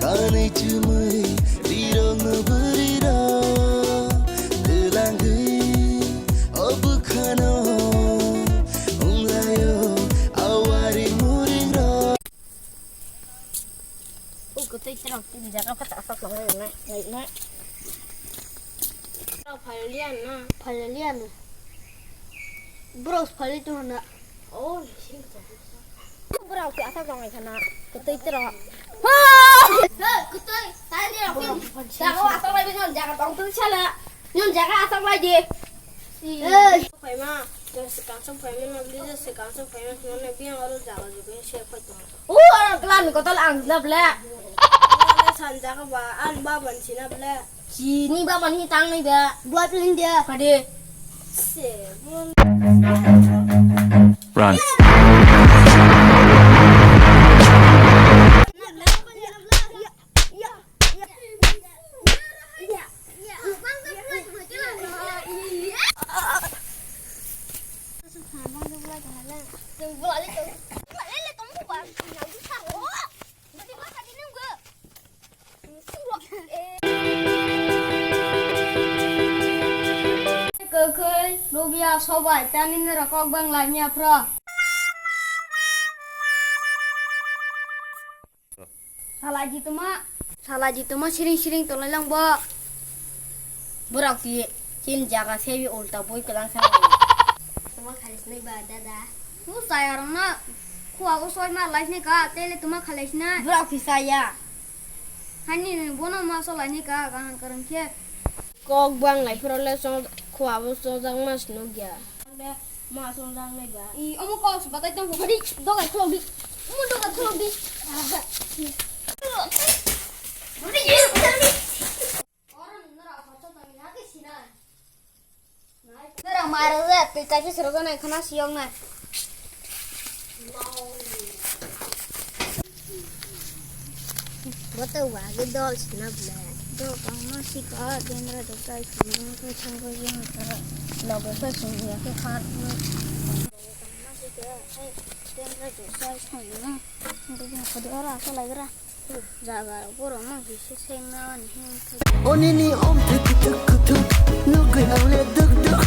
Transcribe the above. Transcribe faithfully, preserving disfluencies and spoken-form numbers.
Ani chumui rirok no bwrwi rok twlangwi o bwkhano wnglaio awari muring rok. O kwtwi chwrok tin jaga pha ta sak nang nai nai. Phalalian na. Phalalian. Bros phali tu na. Oh, sing. Borok se asok rong ai khana, kwtwi tro. Hey, kwtwi, tai de rok. Jaga asok lai di, non jaga tong tu sala. Non jaga asok lai di. Hey. Phaima, se kansong phaima na, bli se kansong phaima, non ne biang aro jaga jugo se phai tong. O, aro klan kotol ang na ble. San jaga ba, an ba ban sina ble. Chini ba mani tang nai ba. Buat India. Kade. Run. Kwkhwi, lubia, sobai, tani nira kok bang lai miya phro. Salaji tuma. Salaji tuma siring siring tolai lang bo. Borok si chin jaga sebi ulta boi kelang sa. Tuma khalis nai ba dada. Mu saya rong na. Khua o soi ma lai ni ka, tele tuma khalai sina. Borok si saya. Hani ni bono ma so lai ni ka, kaham karang khe. Kok bang lai phro le song khua bo song jang ma sino gya. Ma song jang nai ba. I omo kok si batai tong ko di, dogai khulok di. Omo dogai khulok di. Oro nung nara hocho tong ya ke sina. Nara maro je, tei kaisa sero nai khana siyong nai. Bote wagi dol sina ble. Do kangma sika, dendra do kai sina, kai sangko yang ka, logo ka sungya ke khan. Kangma sika, ai, dendra do kai sina. Ko jin ko do ra ko lai ra. Jaga borok mang kisa sengna ni hin. Onini om tuk tuk tuk, nugui ang le duk duk.